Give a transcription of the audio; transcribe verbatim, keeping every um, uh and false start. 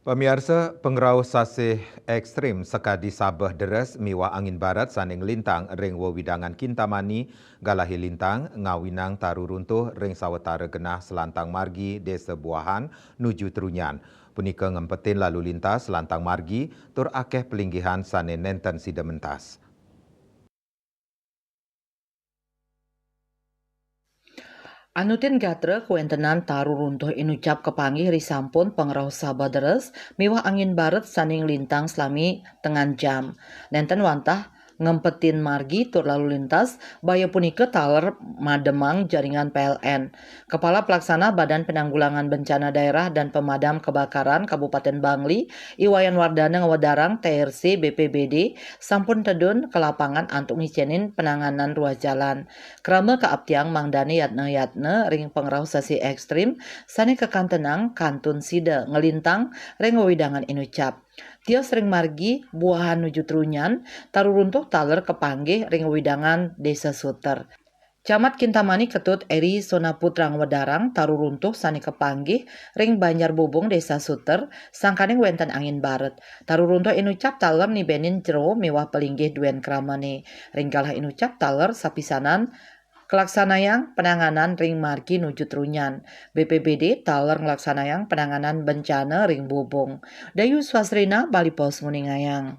Pamiarsa, pangrauh sasih ekstrim sakadi sabeh deres miwah angin baret sane nglintang ring wewidangan Kintamani, Galahe Lintang, ngawinang taru runtuh ring sawatara genah selantang margi Desa Buahan nuju Trunyan. Punika ngempetin lalu lintas selantang margi tur akeh palinggihan sane nenten sida mentas. Anutin gatra kawentenan taru runtuh inucap kapanggih ri sampun pangrauh sabeh deres miwah angin baret sane nglintang salami tengan jam. Nenten wantah ngempetin margi tur lalu lintas, baya punika taler mademang jaringan P L N. Kepala Pelaksana Badan Penanggulangan Bencana Daerah dan Pemadam Kebakaran Kabupaten Bangli, I Wayan Wardana ngwedarang T R C B P B D sampun tedun ka lapangan antuk ngicenin penanganan ruas jalan. Krama kaaptiang mangdane yatna-yatna ring pangrauh sasih ekstrim sane kakantenang kantun sida nglintang ring wewidangan inucap. Tios ring margi Buahan nuju Trunyan, taru runtuh taler kapanggih ring wewidangan Desa Suter. Camat Kintamani Ketut Eri Sona Putra ngwedarang taru runtuh sane kapanggih ring Banjar Bubung, Desa Suter, sangkaning wenten angin baret. Taru runtuh inucap taler nibenin jero miwah palinggih duen kramane. Ring galah inucap taler sapisanan kalaksanayang penanganan ring margi nuju Trunyan. B P B D taler nglaksanayang penanganan bencana ring Bubung. Dayu Swasrina, Bali Post, nguningayang.